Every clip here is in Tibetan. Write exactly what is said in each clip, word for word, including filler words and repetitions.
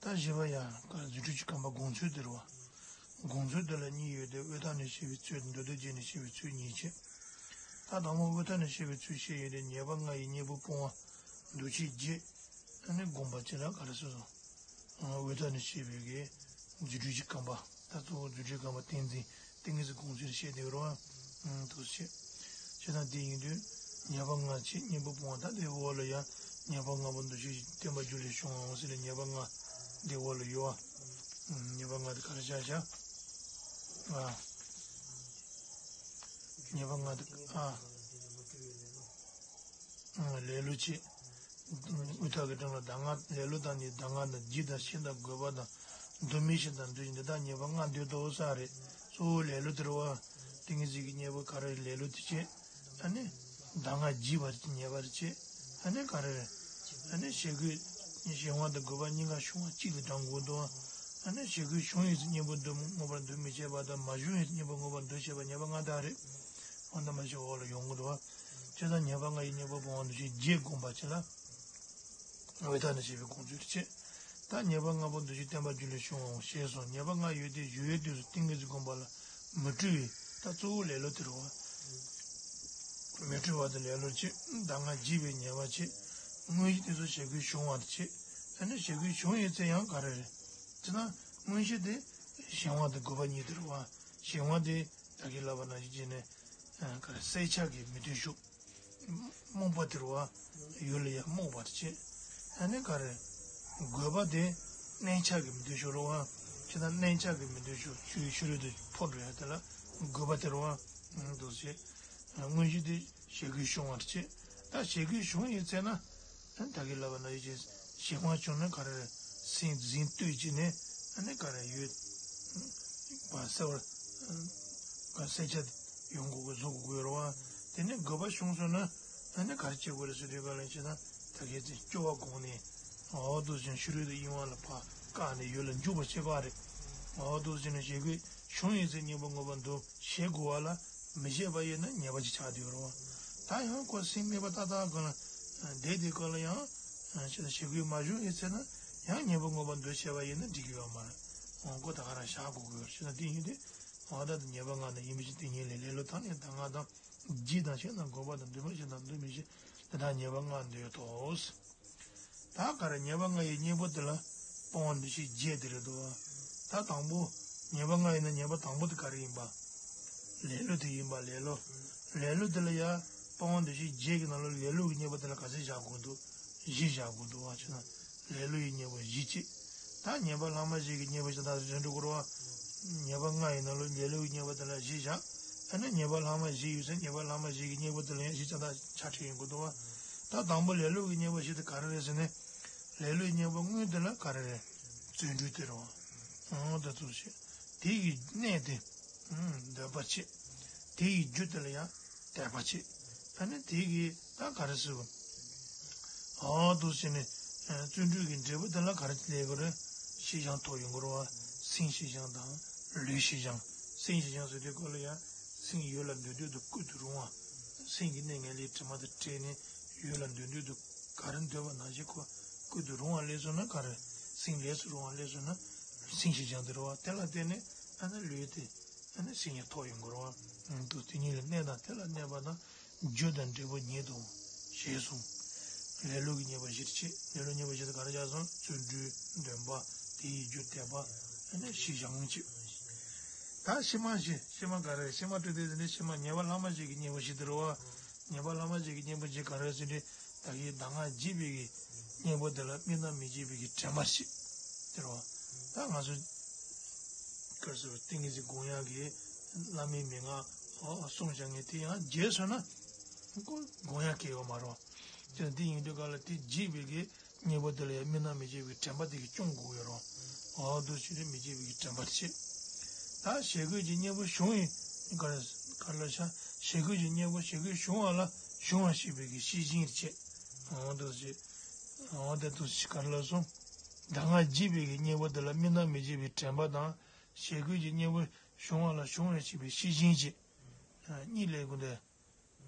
ད་བཞི་པ་ཡང་རྫུ་འཕྲུལ་གྱི་རྐང་པ་སྒོམ་ཚུལ་དེ་རེད་བ། སྒོམ་ཚུལ་དེ་ལ་གཉིས་ཡོད་དེ། དབུས་མཐའ་ནས་བཤད་པའི་ཚུལ་དང་མདོ་སྡེ་རྒྱན་ནས་བཤད་པའི་ཚུལ་གཉིས་བྱས། ད་དང་པོ་དབུས་མཐའ་ནས་བཤད་པའི་ཚུལ་བཤད་ཡོད་དེ། ཉེས་པ་ལྔ་ཡི་གཉེན་པོ་སྤོང་བ་འདུ་བྱེད་བརྒྱད། ཨ་ནི་བསྒོམ་པ་བྱས་ལ་ག་རེ་ཟེར་སོང་། དབུས་མཐའ་ནས་བཤད་པའི་གི་རྫུ་འཕྲུལ་གྱི་རྐང་པ། ད་གཙོ་བོ་རྫུ་འཕྲུལ་རྐང་པ་ཏིང་འཛིན། ཏིང་ངེ་འཛིན་སྒོམ་ཚུལ་བཤད་དེ་རེད་བ། ཨང་། འདུ་བྱེད། བྱས་ཙང་དེ་ཡིན་དུས་ཉེས་པ་ལྔ་བྱས་གཉེན་པོ་སྤོང་བ། ད་དེའི་འོག་ལ་ཡང་ཉེས་པ་ལྔ་པོ་འདུ་བྱེད་བསྟན་པ་རྒྱུད་ལས་བྱུང་བའང་ཟེར་ལ། ཉེས་པ་ལྔ་དེའི་འོག་ལ་ཡོད་བ། ཨང་། ཉེས་པ་ལྔ་དེ་ག་རེ་བྱ་བྱ། ཨ། ཉེས་པ་ལྔ་དེ། ཨ། ཨང་། ལེ་ལོ་བྱེད། དབུས་མཐའ་གི་སྒྲ་ལ་གདམས་ངག་ལེ་ལོ་དང་ནི། གདམས་ངག་དང་བགྱིས་དང་ཤེས་དང་དགོས་པ་དང་། འདུ་མི་ཤེས་དང་འདུ་ཤེས། འདི་དག་ཉེས་པ་ལྔ་འདུས་ཏོ་ས་རེད། གཙོ་བོ་ལེ་ལོ་དེ་རེད་བ། ཏིང་ངེ་འཛིན་གྱི་གཉེན་པོ་ག་རེ་ལེ་ལོ་དེ་བྱེད། ཨ་ནི་གདམས་ངག་བགྱིས་པ་ཉེས་པ་རེད་བྱེད། ཨ་ནི་ག་རེ་རེད། ཨ་ནི་ཞེ་དགུའི་གཞན་དབང་དང་དགོས་པ་གཉིས་ཀ་བྱུང་བ་གཅིག་ལ་དྲང་དགོས་འདུག་ཨ་ནི་ཞེ་དགུའི་བྱུང་ཡོད་ཚེ་གཉེན་པོ་འདུ་མངོན་པར་འདུ་མི་བྱེད་པ་དང་། མ་བྱུང་ཡོད་ཚེ་གཉེན་པོ་མངོན་པར་འདུ་བྱེད་པ། ཉེས་པ་ལྔ་དག་རེད། འོ་ན་མ་ཞིག་འོག་ལ་ཡོང་གི་འདུག་བ། བྱས་ཙང་ཉེས་པ་ལྔ་ཡི་གཉེན་པོ་སྤོང་བ་འདུ་བྱེད་བརྒྱད་བསྒོམ་པ་བྱས་ལ། དབུས་མཐའ་ནས་བཤད་པའི་སྒོམ་ཚུལ་བྱེད། ད་ཉེས་པ་ལྔ་པོ་འདུ་བྱེད་བསྟན་པ་རྒྱུད་ལས་བྱུང་བའང་ཞེས་སོགས། ཉེས་པ་ལྔ་ཡོད་དེ་ཞུ་བའི་དུས་སུ་ཏིང་ངེ་འཛིན་སྒོམ་པ་ལ་མི་སྤྲོ་བའི། ད་གཙོ་བོ་ལེ་ལོ་དེ་རེད་བ། མི་སྤྲོ་བ་དེ་ལེ་ལོ་བྱེད། གདམས་ངག་བགྱིས་པའི་ཉེས་པ་བྱེད། དངོས་གཞི་དེ་ཚོ་ཞེ་དགུའི་བྱུང་བ་དེ་བྱེད། ཨ་ནི་ཞེ་དགུའི་བྱུང་ཡོད་ཚེ་ཡང་ག་རེ་རེད། བྱས་ན་དངོས་གཞི་དེ་གཞན་དབང་དང་དགོས་པ་གཉིས་དེ་རེད་བ། གཞན་དབང་དེ་ད་གིན་ལབ་པ་ནང་བཞིན་བྱས་ནས་ག་རེ། བསལ་བྱ་གི་མི་མཐུན་ཕྱོགས། རྨོངས་པ་དེ་རེད་བ། ཡུལ་ལ་ཡང་རྨོངས་པར་བྱེད། ཨ་ནི་ག་རེ། དགོས་པ་དེ་རྣལ་འབྱོར་གྱི་མི་མཐུན་ཕྱོགས་རེད་བ། བྱས་ན་རྣལ་འབྱོར་གྱི་མི་མཐུན་ཕྱོགས་ཆོས་ཕྱི་རོལ་དུ་འཕོ་འགྲོ་ཡ་དེ་ལ་དགོས་པ་དེ་རེད་བ། འདུ་བྱེད། དངོས་གཞི་དེ་ཞེ་དགུའི་བྱུང་བར་བྱེད། ད་ཞེ་དགུའི་བྱུང་ཡོད་ཚེ་ན། ད་གིན་ལབ་པ་ནང་བཞིན་གཞན་དབང་བྱུང་ན་ག་རེ་རེད། སེམས་འཛིན་ལྟོས་བྱས་ནས་ཨ་ནི་ག་རེ་ཡོད་པ་གསལ་བར། ག་བསལ་བྱ་ཡོང་དགོས་དགོས་བཟོ་དགོས་དགོས་རེད་བ། དེ་ནས་དགོས་པ་བྱུང་སོང་ན་ཨ་ནི་ག་རེ་བྱེད་དགོས་རེད་ཟེར་དུས་ག་ལ་བྱས་ན། ད་གིན་དེ་སྐྱོ་བ་དགོངས་ནས། འོ་འདུ་བྱེད་ཕྱི་རོལ་དུ་གཡེང་བ་ལ་ཕར་བཀག་ནས་ཡུལ་ལ་འཇུག་པར་བྱེད་པ་རེད། འོ་འདུ་བྱེད་ནས་ཞེ་དགུའི་བྱུང་ཡོད་ཚེ་གཉེན་པོ་མངོན་པར་འདུ་བྱེད་དགོས་པ་ལ་མི་བྱེད་པ་ཡིན་ན་ཉེས་པ་ཅིག་ཆགས་བསྡད་ཡོད་རེད་བ། ད་ཡང་ཁོ་སེམས་མེད་པ་ཏག་ཏག་གང་ལ་བསྡད་དེ་གང་ལ་ཡང་ཞེ་དགུའི་མ་བྱུང་ཡོད་ཚེ་ན་ཡང་གཉེན་པོ་མངོན་པར་འདུ་བྱེད་པ་ཡིན་ན་འགྲིག་གི་ཡོད་མ་རེད། འོ་ཁོ་ད་ག་རང་བཞག་དགོས་ཀྱི་ཡོད་རེད། བྱས་ན་དེ་ཡིན་དུས་འོ་ད་ཉེས་པ་ལྔ་ནི་ཡིན་པའི་ཕྱིར་དེ་ཉིད་ལས། ལེ་ལོ་དང་ནི་གདམས་ངག་དང་། བགྱིས་དང་ཤེས་དང་དགོས་པ་དང་། འདུ་མི་ཤེས་དང་འདུ་མི་ཤེས། དེ་དག་ཉེས་པ་ལྔ་འདུས་ཏོ། ད་ག་རེ། ཉེས་པ་ལྔ་ཡི་གཉེན་པོ་དེ་ལ་སྤོང་བ་འདུ་བྱེད་བརྒྱད་དེ་རེད་དོ། ད་དང་པོ། ཉེས་པ་ལྔ་ཡིན་ན་ཉེས་པ་དང་པོ་དེ་ག་རེ་ཡིན་པ། ལེ་ལོ་དེ་ཡིན་པ། ལེ་ལོ། ལེ་ལོ་དེ་ལ་ཡ་སྤོང་བ་འདུ་བྱེད་བརྒྱད་ཀྱི་ནང་ལ་ལེ་ལོ་གི་གཉེན་པོ་དེ་ལ་ག་ཚད་བཞག་དགོས་འདུག་བཞི་བཞག་དགོས་འདུག་བ། བྱས་ན་ལེ་ལོ་ཡི་གཉེན་པོ་བཞི་བྱས། ད་ཉེས་པ་ལྷག་མ་བཞི་གི་གཉེན་པོ་བཞི་དག་ཟེར་འགྲོ་དགོས་རེད་བ། ཉེས་པ་ལྔ་ཡིན་ན་ལོ་ལེ་ལོའི་གཉེན་པོ་དེ་ལ་བཞི་བཞག་ཨ་ནི་ཉེས་པ་ལྷག་མ་བཞི་ཡོད་ཚེ་ཉེས་པ་ལྷག་མ་བཞི་གི་གཉེན་པོ་དེ་ལ་ཡང་བཞི་ཙམ་དག་ཆ་ཁྲིད་ཡོང་དགོས་འདུག་བ། ད་དང་པོ་ལེ་ལོ་གི་གཉེན་པོ་བཞི་དེ་ག་རེ་རེད་ཟེར་ནས། ལེ་ལོའི་གཉེན་པོ་དངོས་དེ་ལ་ག་རེ་རེད། བརྩོན་འགྲུས་དེ་རེད་བ། འོ་ད་ཚོ་བྱེད། དེ་ཡི་གནས་དེ། འདོད་པ་བྱེད། དེ་ཡི་རྒྱུ་དེ་ལ་ཡང་དད་པ་བྱེད། ཨ་ནི་དེ་གི་ད་ག་རེ་ཟེར་བ། འོ་འདུ་བྱེད་ནས། བརྩོན་འགྲུས་ཀྱི་འབྲས་བུ་དེ་ལ་ག་རེ་ལས་དགོས་རེད། ཤེས་བྱ་ཐོབ་ཡོང་དགོས་རེད་བ། སེམས་ཤེས་བྱ་དང་ལུས་ཤེས་བྱ། སེམས་ཤེས་བྱ་ཟེར་དུས་སྐབས་ལ་ཡང་སེམས་ཡུལ་ལ་འདུ་འདོད་དུ་ཀུན་ཏུ་རུང་བ། སེམས་ཀྱི་གནས་ངན་ལེན་དྲི་མ་དང་བྲལ་ནས་ཡུལ་ལ་འདུ་འདོད་དུ་ག་རེ་འདོད་པ་ནང་བཞིན་ཁོ་ཀུན་ཏུ་རུང་བ་སླེབས་སོང་ན་ག་རེ། སེམས་ལས་སུ་རུང་བ་སླེབས་སོང་ན་སེམས་ཤེས་བྱ་དེ་རེད་བ། དེ་ལ་བརྟེན་ནས་ཨ་ནི་ལུས་དེ་ཨ་ནི་སེམས་ཉིད་ཐོབ་ཡོང་དགོས་རེད་བ། འདུ་དེ་ཉིད་ལ་གནས་དང་དེ་ལ་གནས་པ་དང་། རྒྱུ་དང་འབྲས་བུ་ཉིད་དོ། ཞེས་གསུངས། ལེ་ལོ་གི་གཉེན་པོ་བཞིར་བྱེད། ལེ་ལོ་གཉེན་པོ་བཞི་དེ་ག་རེ་བྱས་སོང་། བརྩོན་འགྲུས། འདོད་པ། དེ་ཡི་རྒྱུ་དད་པ། ཨ་ནི་ཤེས་བྱ་ངོ་བྱེད། ད་ཕྱི་མ་བཞི། ཕྱི་མ་ག་རེ། ཕྱི་མ་སྤྲོས་བྲལ་ཟེར་ནས་ཕྱི་མ་ཉེས་པ་ལྷག་མ་བཞི་གི་གཉེན་པོ་བཞི་དེ་རེད་བ། ཉེས་པ་ལྷག་མ་བཞི་གི་གཉེན་པོ་བཞི་ག་རེ་ཟེར་ནས། ད་གིན་གདམས་ངག་བགྱིས་པའི་གི་གཉེན་པོ་དེ་ལ་དམིགས་རྣམ་མི་བརྗེད་པའི་གི་དྲན་པ་བྱེད། དེ་རེད་བ། ད་ང་ཚོ་ག་རེ་ཟེར་བ། ཏིང་ངེ་འཛིན་སྒོམ་ཡག་གི་བླ་མའི་མན་ངག་གསུངས་བཞག་མཁན་དེ་ཡང་བརྗེད་སོང་ན་སྒོམ་ཡག་གི་ཡོད་མ་རེད་བ། དེ་དེ་ཡིན་དུས་ག་ལ་དེ་བགྱིས་པའི་གི་གཉེན་པོ་དེ་ལ་ཡང་དམིགས་རྣམ་མི་བརྗེད་པའི་དྲན་པ་དེ་གིས་སྐྱོང་དགོས་ཡོད་རེད་བ། འོ་འདུ་བྱེད་དེ་མི་བརྗེད་པའི་གི་དྲན་པ་བྱེད། ད་ཞེ་དགུའི་གི་གཉེན་པོ་བྱུང་ཡིན་ག་རེ་ག་རེ་ལ་བྱ། ཞེ་དགུའི་གི་གཉེན་པོ་ཞེ་དགུའི་བྱུང་བ་ལ་བྱུང་བ་ཤེས་པའི་གི་ཤེས་བཞིན་བྱེད། འོ་འདུ་བྱེད། འོ་དེ་འདུ་བྱེད་ག་རེ་ལ་སོང་། གདམས་ངག་བགྱིས་པའི་གི་གཉེན་པོ་དེ་ལ་དམིགས་རྣམ་མི་བརྗེད་པའི་དྲན་པ་དང་། ཞེ་དགུའི་གི་གཉེན་པོ་བྱུང་བ་ལ་བྱུང་བ་ཤེས་པའི་ཤེས་བཞིན་བྱེད། གཉིས་ལས་དགོས་འདོད།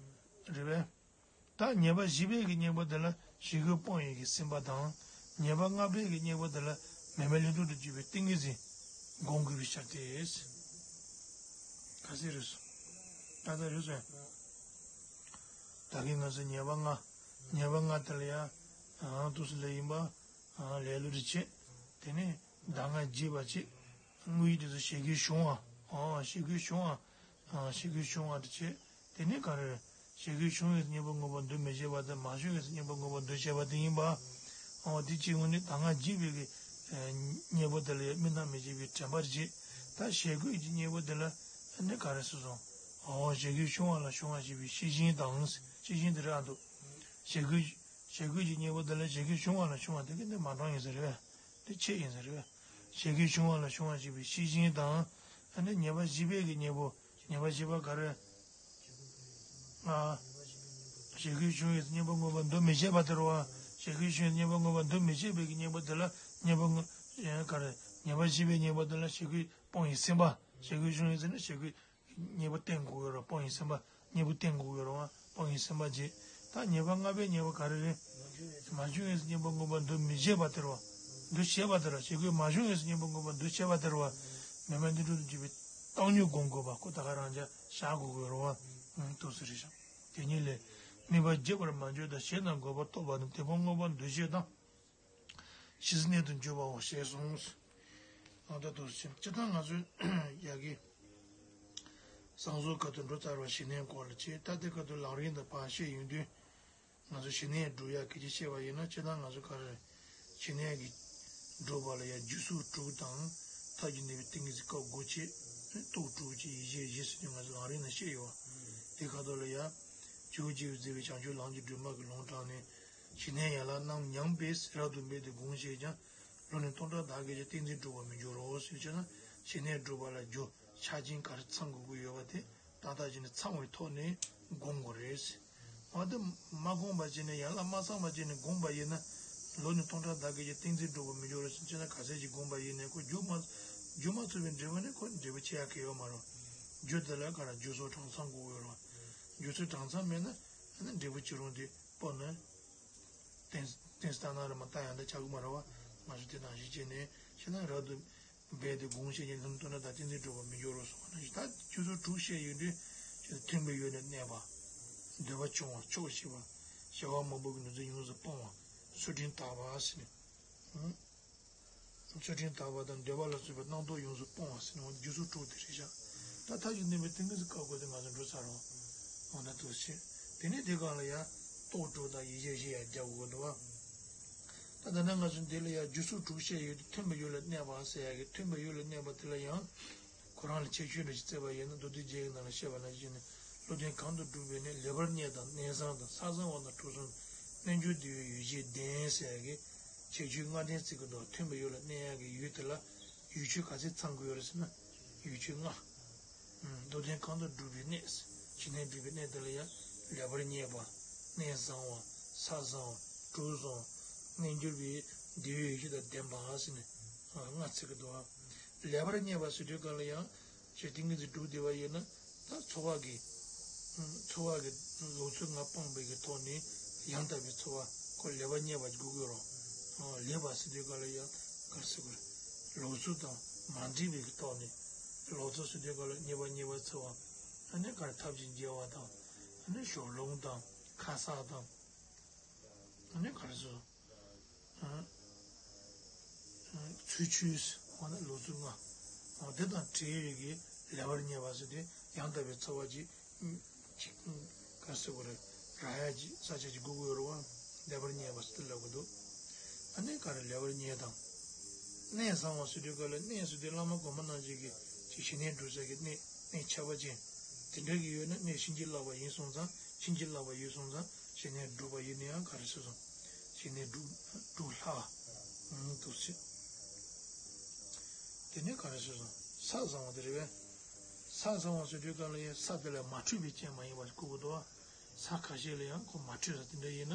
རེད་པས། ད་ཉེས་པ་བཞི་པའི་གི་གཉེན་པོ་དེ་ལ་ཞེ་དགུའི་སྤོང་བའི་གི་སེམས་པ་དང་། ཉེས་པ་ལྔ་པའི་གི་གཉེན་པོ་དེ་ལ་ མེ་མེ་ལྷུན་གྲུབ་ཏུ་གྱུར་པའི་ཏིང་ངེ་འཛིན་སྒོམ་དགོས་པའི་ཕྱིར་ཏེ། ག་ཚོད་རེད་སོང་། ད་ལྟ་རེད་སོང་། ད་གིན་ང་ཚོ་ཉེས་པ་ལྔ། ཉེས་པ་ལྔ་དེ་ལ་ཡང་། ཨང་། དུས་སུ་ལས་ཡིན་པ། ཨང་། ལས་ལུགས་རེ་བྱེད། དེ་ནས་གདམས་ངག་བགྱིས་པ་བྱེད། དངོས་ཡུལ་དེ་ཚོ་ཞེ་གི་བྱུང་བ། ཨང་། ཞེ་གི་བྱུང་བ། ཨང་། ཞེ་གི་བྱུང་བ་དེ་བྱེད། དེ་ནས་ག་རེ། ཞེ་གི་བྱུང་བའི་གཉེན་པོ་དངོས་པོ་འདུ་མི་བྱེད་པ་དང་། མ་བྱུང་བའི་གཉེན་པོ་དངོས་པོ་འདུ་བྱེད་པ་དེ་ཡིན་པ། ཨང་། དེ་གཅིག་ངོས་ནས་གདམས་ངག་བགྱིས་པའི་གི། ཨ། གཉེན་པོ་དེ་ལ་ཡང་དམིགས་རྣམ་མི་བྱེད་པའི་དྲན་པར་བྱེད། ད་ཞེ་གི་གི་གཉེན་པོ་དེ་ལ་ནི་ག་རེ་ཟེར་སོང་། ཨང་། ཞེ་གི་བྱུང་བ་ལ་བྱུང་བ་ཞེས་པའི་ཤེས་བཞིན་དང་། ཤེས་བཞིན་དེ་རེད་འདུག་ཞེ་གི། ཞེ་གི་གི་གཉེན་པོ་དེ་ལ་ཞེ་གི་བྱུང་བ་ལ་བྱུང་བ་དེ་གི་འདི་མ་གྲངས་ཡིན་ས་རེད་པས། དེ་ཆེད་ཡིན་ས་རེད་པས། ཞེ་གི་བྱུང་བ་ལ་བྱུང་བ་ཞེས་པའི་ཤེས་བཞིན་དང་། ཨ་ནི་ཉེས་པ་བཞི་པའི་གི་གཉེན་པོ། ཉེས་པ་བཞི་པ་ག་རེ། ཨ། ཞེ་གི་བྱུང་བའི་གཉེན་པོ་དངོས་པོ་འདུ་མི་བྱེད་པ་དེ་རེད་པ། ཞེ་གི་བྱུང་བའི་གཉེན་པོ་དངོས་པོ་འདུ་མི་བྱེད་པའི་གི་གཉེན་པོ་དེ་ལ་གཉེན་པོ་དངོས། ཨེ། ག་རེ། ཉེས་པ་བཞི་པའི་གཉེན་པོ་དེ་ལ་ཞེ་གི་སྤོང་བའི་སེམས་པ། ཞེ་གི་བྱུང་བའི་ཚེ་ན་ཞེ་གི་གཉེན་པོ་བསྟེན་དགོས་ཀྱི་རེད། སྤོང་བའི་སེམས་པ། གཉེན་པོ་བསྟེན་དགོས་ཀྱི་རེད་པ། སྤོང་བའི་སེམས་པ་བྱེད། ད་ཉེས་པ་ལྔ་པའི་གཉེན་པོ་ག་རེ་རེད། མ་བྱུང་བའི་གཉེན་པོ་དངོས་པོ་འདུ་མི་བྱེད་པ་དེ་རེད་པ། འདུ་བྱེད་པ་དེ་རེད། ཞེ་གི་མ་བྱུང་བའི་གཉེན་པོ་དངོས་པོ་འདུ་བྱེད་པ་དེ་རེད་པ། མེ་མེ་ལྷུན་གྲུབ་ཏུ་གྱུར་པའི་བཏང་སྙོམས་སྒོམ་དགོས་པ་ཁོ་ད་ག་རང་རྐྱ་བཞག་དགོས་ཀྱི་རེད་པ། ཨང་། དུས་སུ་རེ་ཞིང་། དེ་ཉིད་ལས། དམིགས་པ་བརྗེད་པར་མ་འགྱུར་ཏེ། ཞེ་ན་འགོག་པར་རྟོགས་པ་ནི། དེ་ཕར་དངོས་པོ་འདུ་བྱེད་དང་། ཕྱི་སྣོད་དུ་འགྱུར་བའོ་ཞེས་གསུངས། ཨང་། ད་དུས་སུ་ཕྱིན། སྤྱིར་བཏང་ང་ཚོས་ཡ་གི་བསང་གསོལ་ཁ་ཐུག་འགྲོ་ཚར་བ་ཞི་གནས་སྐོར་ལ་བྱས། ད་དེ་ཁ་ཐུག་ལམ་རིམ་དང་ཕར་བཤད་ཡོང་དུས། ང་ཚོ་ཞི་གནས་སྒྲུབ་ཡ་གལ་ཆེ་བཤད་པ་ཡིན་ན། སྤྱིར་བཏང་ང་ཚོ་ག་རེ། ཞི་གནས་ཀྱི་སྒྲུབ་པ་ལ་ཡ་རྒྱུ་ཚོགས་དྲུག་དང་། ཐབས་ཀྱིས་གནས་པའི་ཏིང་ངེ་འཛིན་སྐབས་དགུ་བྱས། རྟོག་དྲུག་བྱས། ཡིད་བྱེད་བཞི་ཟེར་ནས་ང་ཚོ་ལམ་རིམ་ནང་བཤད་ཡོད་པ། དེ་ཁ་ཐུག་ལ་ཡ། ཇོ་བོ་རྗེས་མཛད་པའི་བྱང་ཆུབ་ལམ་གྱི་སྒྲོན་མ་གིས་ལུང་དྲངས་ནས། ཞི་གནས་ཡན་ལག་རྣམས་ཉམས་པས་རབ་ཏུ་འབད་དེ་སྒོམ་ཞེས་ཀྱང་། ལུགས་ནི་སྟོང་ཕྲག་དག་གིས་ཀྱང་། ཏིང་འཛིན་སྒྲུབ་པར་མི་འགྱུར་རོ་ཟེར་བྱས་ན། ཞི་གནས་སྒྲུབ་པ་ལ་རྒྱུ་ཆ་རྐྱེན་ག་རེ་ཚང་དགོས་ཀྱི་ཡོད་པ་དེ་ཏག་ཏག་བྱས་ནས་ཚང་བའི་ཐོག་ནས་སྒོམ་དགོས་རེད། འོ་དེ་མ་སྒོམ་པ་བྱས་ནས། ཡན་ལག་མ་ཚང་བ་བྱས་ནས་སྒོམ་པ་ཡིན་ན། ལུགས་ནི་སྟོང་ཕྲག་དག་གིས་ཀྱང་། ཏིང་འཛིན་སྒྲུབ་པར་མི་འགྱུར་རོ་ཟེར་བྱས་ན། ག་ཚད་ཅིག་སྒོམ་པ་ཡིན་ནའི་ཁོ་རྒྱུ་མ། རྒྱུ་མ་ཚུགས་པའི་འབྲས་བུ་ནི་ཁོ་འབྲས་བུ་ཆེ་ཡ་གང་ཡང་ཡོད་མ་རེད། རྒྱུ་དེ་ལ་ག་རེ། རྒྱུ་ཚོགས་གྲངས་ཚང་དགོས་ཀྱི་ཡོད་རེད། རྒྱུ་ཚོགས་གྲངས་ཚང་མེད་ན། ཨ་ནི་འབྲས་བུ་ཅི་རུང་དེ་སྤོ་ན། གཏན་གཏན་ལྟ་ན་རེ་མ་ལྟ་ཡང་དེ་ཆགས་ཀྱི་མ་རེད་པ། ང་ཚོ་དེ་ནང་བཞིན་བྱས་ནས་ཞེ་ན། རབ་ཏུ་འབད་དེ་སྒོམ་ཞེས་ཀྱང་། ལུགས་ནི་སྟོང་ཕྲག་དག་གིས་ཀྱང་། ཏིང་འཛིན་སྒྲུབ་པར་མི་འགྱུར་རོ་གསུངས་པ་ནང་བཞིན། ད་རྒྱུ་ཚོགས་དྲུག་བཤད་ཡོང་དུས། ཅེས་མཐུན་པའི་ཡུལ་ལ་གནས་པ། འདོད་པ་སྐྱོང་བ། ཆོག་ཤེས་པ། བྱ་བ་མང་པོ་གི་ནུས་རྩལ་ཡོངས་སུ་སྤོང་བ། ཚུལ་ཁྲིམས་དག་པ་ཟེར་ནས། ཨང་། ཚུལ་ཁྲིམས་དག་པ་དང་། འདོད་པ་ལ་སོགས་པའི་རྣམ་རྟོག་ཡོངས་སུ་སྤོང་བ་ཟེར་ནས། འོ་རྒྱུ་ཚོགས་དྲུག་དེ་རེད་ཤག་ད་ཐབས་ཀྱིས་གནས་པའི་ཏིང་ངེ་འཛིན་སྐབས་དགུ་དེ་ང་ཚོ་འགྲོ་ཚར་རོ། འོ་ན་དུས་ཕྱིན། དེ་ནས་དེ་སྒང་ལ་ཡ། རྟོག་དྲུག་དང་ཡིད་བྱེད་བཞི་ཡ་རྒྱག་དགོས་འདུག་པ། ད་ད་ནང་ང་ཚོ་འདི་ལ་ཡ་རྒྱུ་ཚོགས་དྲུག་བཤད་ཡོད་དེ། མཐུན་པའི་ཡུལ་ལ་གནས་པ་ཟེར་ཡ་གི། མཐུན་པའི་ཡུལ་ལ་གནས་པ་དེ་ལ་ཡང་ཁོ་རང་ལ་ཁྱད་ཆོས་འདྲ་ཞིག་བརྩིས་པ་ཡིན་ན། མདོ་སྡེ་རྒྱན་གྱི་ནང་ལ་བཤད་པ་ནང་བཞིན་ནི། སློབ་དཔོན་གང་དུ་བསྒྲུབས་པའི་གནས། ལེགས་པར་རྙེད་དང་གནས་བཟང་དང་། ས་བཟང་བ་དང་གྲོགས་བཟང་། རྣལ་འབྱོར་འདུལ་བའི་ཡུལ་ཅན་ལྡན་ཟེར་ཡ་གི་ཁྱད་ཆོས་ལྔ་ལྡན་བརྩི་གི་འདུག་མཐུན་པའི་ཡུལ་ལ་གནས་ཡ་གི་ཡུལ་དེ་ལ་ཡུལ་ཆོས་ག་ཚད་ཚང་དགོས་ཡོད་རེད་ཟེར་ན། ཡུལ་ཆོས་ལྔ། ཨུམ། སློབ་དཔོན་གང་དུ་བསྒྲུབས་པའི་གནས། ཞི་གནས་སྒྲུབ་པའི་གནས་དེ་ལ་ཡང་ལེགས་པར་རྙེད་པ། གནས་བཟང་བ། ས་བཟང་བ། གྲོགས་བཟང་བ། རྣལ་འབྱོར་པའི་འདུལ་བའི་ཡུལ་ཅན་དང་ལྡན་པ་ཟེར་ནས་ལྔ་བརྩི་གི་འདུག་ལེགས་པར་རྙེད་པ་ཟེར་དུས་སྒང་ལ་ཡང་ཅིག་ཏིང་ངེ་འཛིན་སྒྲུབ་བསྡད་པ་ཡིན་ན། ད་འཚོ་བ་གི། ཨུམ། འཚོ་བ་གི་ལོག་འཚོ་ལྔ་སྤངས་པའི་གི་ཐོག་ནས་ཡང་དག་པའི་འཚོ་བ་ཁོ་ལེགས་པར་རྙེད་པ་དགོས་ཀྱི་ཡོད་རེད། ལེགས་པ་ཟེར་དུས་སྒང་ལ་ཡང་ག་རེ་ཟེར་དགོས་རེད། ལོག་འཚོ་དང་མ་འདྲེས་པའི་གི་ཐོག་ནས། ལོག་འཚོ་ཟེར་དུས་སྒང་ལ་རྙེད་པ་རྙེད་པར་འཚོ་བ། ཨ་ནི་ག་རེ། ཐབས་ཀྱི་དགེ་བ་དང་། ཨ་ནི་ཞོར་ལུང་དང་ཁ་གསག་དང་། ཨ་ནི་ག་རེ་ཟེར། ཨ། ཨ། ཚུལ་འཆོས། འོ་ན་ལོག་འཚོ་ལྔ། འོ་དེ་དང་བྲལ་བའི་གི་ལེགས་པར་རྙེད་པ་ཟེར་དུས་ཡང་དག་པའི་འཚོ་བ་ཅིག་ཅིག་ག་རེ་ཟེར་དགོས་རེད། རག་ཡ་ཅིག་ས་ཆ་ཅིག་དགོས་ཀྱི་ཡོད་རེད་པ། ལེགས་པར་རྙེད་པ་ཟེར་དེ་ལབ་ཀྱི་འདུག་ཨ་ནི་ག་རེ། ལེགས་པར་རྙེད་དང་། གནས་བཟང་བ་ཟེར་དུས་སྒང་ལ། གནས་ཟེར་དུས་བླ་མ་གོང་མ་རྣམས་ཀྱི་གི་ཅིག་ཞི་གནས་སྒྲུབ་ས་གི་གནས། གནས་ཁྱད་པར་ཅན་དེ་འདྲ་གི་ཡོད་ན། གནས་བྱིན་གྱིས་བརླབས་པ་ཡིན་སོང་ཙང་། བྱིན་གྱིས་བརླབས་པ་ཡོད་སོང་ཙང་། ཞི་གནས་སྒྲུབ་པ་ཡིན་ན་ཡང་ག་རེ་ཟེར་སོང་། ཞི་གནས་སྒྲུབ་སྒྲུབ་ལྷག་ཨང་། དུས་ཕྱིན། དེ་ནས་ག་རེ་ཟེར་སོང་། ས་བཟང་བ་དེ་རེད་པས། ས་བཟང་བ་ཟེར་དུས་སྒང་ལ་ཡང་ས་དེ་ལ་མ་འཁྲུལ་བའི་རྐྱེན་མ་ཡིན་པ་ཞིག་དགོས་ཀྱི་འདུག་ས་ཁ་ཤས་ལ་ཡང་ཁོ་མ་འཁྲུལ་ས་དེ་འདྲ་ཡིན་ན།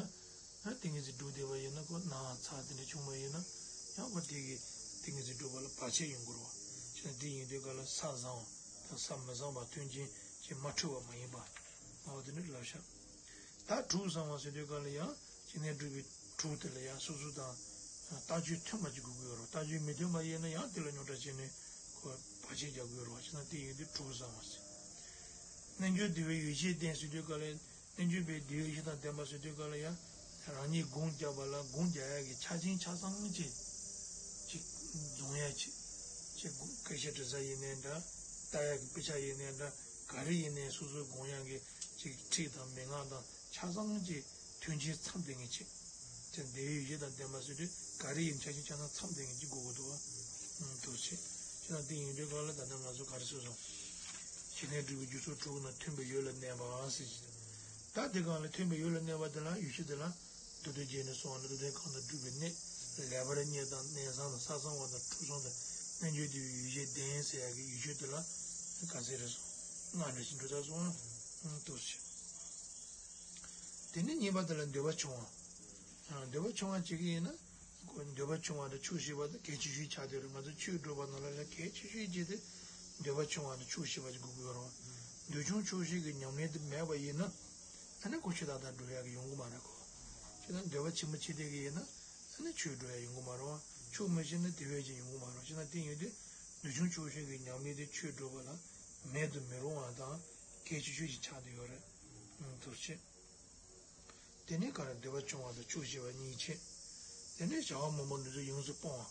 ཨ། ཏིང་ངེ་འཛིན་སྒྲུབ་བསྡད་པ་ཡིན་ན། ཁོ་ན་ཚ་དེ་འདྲ་བྱུང་བ་ཡིན་ན་ཡང་། ཁོ་དེ་གི་ཏིང་ངེ་འཛིན་སྒྲུབ་པ་ལ་བར་ཆད་ཡོང་གི་རེད་པ། བྱས་ན་དེ་ཡིན་དུས་སྒང་ལ་ས་བཟང་བ་དང་ས་མི་བཟང་བ་མཐུན་རྐྱེན་གྱིས་མ་འཁྲུལ་བ་མ་ཡིན་པ། འོ་དེ་འདྲ་ལབ་ཤག་ད་དྲུག་བཟང་བ་ཟེར་དུས་སྒང་ལ་ཡང་ཞི་གནས་སྒྲུབ་པའི་དྲུག་དེ་ལ་ཡང་སོ་སོ་དང་ ལྟ་སྤྱོད་མཐུན་པ་ཅིག་དགོས་ཀྱི་ཡོད་རེད། ལྟ་སྤྱོད་མི་མཐུན་པ་ཡིན་ན་ཡང་དེ་ལ་རྙོག་དྲ་བྱས་ནས་ཁོ་བར་ཆད་རྒྱག་གི་ཡོད་རེད་བ། བྱས་ན་དེ་ཡིན་དུས་གྲོགས་བཟང་བ་ཟེར། རྣལ་འབྱོར་འདུལ་བའི་ཡོ་བྱད་ལྡན་ཟེར་དུས་ག་ལ། རྣལ་འབྱོར་པའི་འདུལ་བའི་ཡོ་བྱད་དང་ལྡན་པ་ཟེར་དུས་ག་ལ་ཡང་རང་ཉིད་སྒོམ་རྒྱག་པ་ལ་སྒོམ་རྒྱག་ཡག་གི་ཆ་རྐྱེན་ཆ་ཚང་ཅིག་ཅིག་འཛོམས་ཡག་ཅིག་ཅིག་སྐད་ཆ་དྲི་ས་ཡིན་ནའི་འདྲ། ལྟ་ཡག་གི་དཔེ་ཆ་ཡིན་ནའི་འདྲ། ག་རེ་ཡིན་ནའི་སོ་སོའི་སྒོམ་ཡག་གི་ཅིག་ཁྲིད་དང་མན་ངག་དང་ཆ་ཚང་ཅིག་མཐུན་རྐྱེན་ཚང་བསྡད་མཁན་ཅིག་དེ་འདུལ་བའི་ཡོ་བྱད་དང་ལྡན་པ་ཟེར་དུས་ག་རེ་ཡིན་ཆ་རྐྱེན་ཆ་ཚང་ཚང་བསྡད་མཁན་ཅིག་དགོས་ཀྱི་འདུག་བ། འདུག་སེ། བྱས་ན་དེ་ཡིན་དུས་ག་ལ་ད་ལྟ་ང་ཚོ་ག་རེ་ཟེར་སོང་། ཞི་གནས་སྒྲུབ་པའི་རྒྱུ་ཚོགས་དྲུག་ནང་མཐུན་པའི་ཡུལ་ལ་གནས་པ་ཟེར་གྱི། ད་དེ་གང་ལ་མཐུན་པའི་ཡུལ་ལ་གནས་པ་དེ་ལ་ཡུལ་ཕྱོགས་དེ་ལ་མདོ་སྡེ་རྒྱན་ནས་གསུངས་པ་ནི་མདོ་སྡེ་གང་དུ་སྒྲུབ་པའི་གནས། ལེགས་པར་རྙེད་དང་གནས་བཟང་དང་ས་གཙང་བ་དང་ཁྲོམ་བཟང་དང་རྣལ་འབྱོར་འདུལ་བའི་ཡོ་བྱད་ལྡན་ཟེར་ཡག་གི་ཡུལ་ཕྱོགས་དེ་ལ་ག་ཚད་རེད་སོང་། ལྔ་འདྲ་ཞིག་འགྲོ་ཚར་སོང་། ཨང་། འདུག་སེ། དེ་ནས་གཉིས་པ་དེ་ལ་འདོད་པ་ཆུང་བ། ཨང་། འདོད་པ་ཆུང་བ་བྱེད་ཀྱི་ཡིན་ན། འདོད་པ་ཆུང་བ་དང་ཆོག་ཤེས་པ་དང་གལ་ཆེ་ཤོས་ཆགས་བསྡད་རེད། ང་ཚོ་ཆོས་སྒྲུབ་པ་ནང་ལ་ལ་གལ་ཆེ་ཤོས་ཅིག་དེ་འདོད་པ་ཆུང་བ་དང་ཆོག་ཤེས་པ་ཅིག་དགོས་ཀྱི་ཡོད་རེད། འདོད་ཆུང་ཆོག་ཤེས་ཀྱི་ཉམས་ལེན་དེ་མེད་པ་ཡིན་ན། ཨ་ནི་ཁོ་ཆོས་ཏག་ཏག་འགྲོ་ཡག་གི་ཡོང་གི་མ་རེད་ཁོ། ཁྱེད་རང་འདོད་པ་ཆེན་པོ་བྱེད་བསྡད་ཀྱི་ཡིན་ན། ཨ་ནི་ཆོས་འགྲོ་ཡག་ཡོང་གི་མ་རེད་བ། ཆོག་མི་ཤེས་ན་དེ་བས་ཀྱང་ཡོང་གི་མ་རེད་བ། བྱས་ན་དེ་ཡིན་དུས་འདོད་ཆུང་ཆོག་ཤེས་ཀྱི་ཉམས་ལེན་དེ་ཆོས་སྒྲུབ་པ་ལ་མེད་དུ་མི་རུང་བ་དང་གལ་ཆེ་ཤོས་ཤིག་ཆགས་བསྡད་ཡོད་རེད། ཨང་། འདུག་སེ། དེ་ནས་ག་རེ། འདོད་པ་ཆུང་བ་དང་ཆོག་ཤེས་པ་གཉིས་བྱེད། དེ་ནས་བྱ་བ་མང་པོ་འདི་ཚོ་ཡོངས་སུ་སྤོང་བ།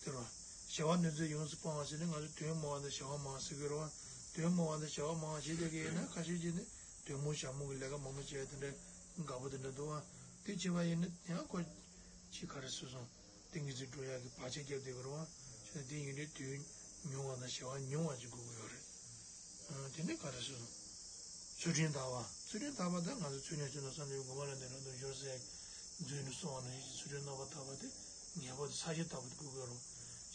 དེ་རེད་བ། བྱ་བ་འདི་ཚོ་ཡོངས་སུ་སྤོང་བ་ཟེར་ནས་ང་ཚོ་དོན་མང་བ་དང་བྱ་བ་མང་ཟེར་གྱི་རེད་བ། དོན་མང་བ་དང་བྱ་བ་མང་བྱེད་བསྡད་ཀྱི་ཡིན་ན་ཁ་ཤས་ཀྱིས་ནི་དོན་མང་བྱ་མང་གི་ལས་ཀ་མང་པོ་བྱས་དེ་འདྲ་དགའ་པོ་དེ་འདྲ་འདུག་བ། དེ་བྱེད་པ་ཡིན་ན་ཡང་ཁོ་ཅིག་ག་རེ་ཟེར་སོང་། ཏིང་ངེ་འཛིན་འགྲོ་ཡག་གི་བར་ཆད་རྒྱབ་བསྡད་པ་རེད་བ། བྱས་ན་དེ་ཡིན་དུས་དོན་ཉུང་བ་དང་བྱ་བ་ཉུང་བ་ཅིག་དགོས་ཀྱི་ཡོད་རེད། ཨ། དེ་ནས་ག་རེ་ཟེར། ཚུལ་ཁྲིམས་དག་པ། ཚུལ་ཁྲིམས་དག་པ་དེ་ང་ཚོ་ཚུལ་ཁྲིམས་ཀྱི་ནང་གསང་འདུས་དགོན་པ་ལ་ནི་རབ་ཏུ་སྦྱོར་ཟེར་མཛོད་ནས་གསུངས་པ་ནང་བཞིན་ཚུལ་ཁྲིམས་རྣམ་པར་དག་པ་དེ་ངེས་པར་དུ་ས་གཞི་ལྟ་བུ་དགོས་ཀྱི་རེད།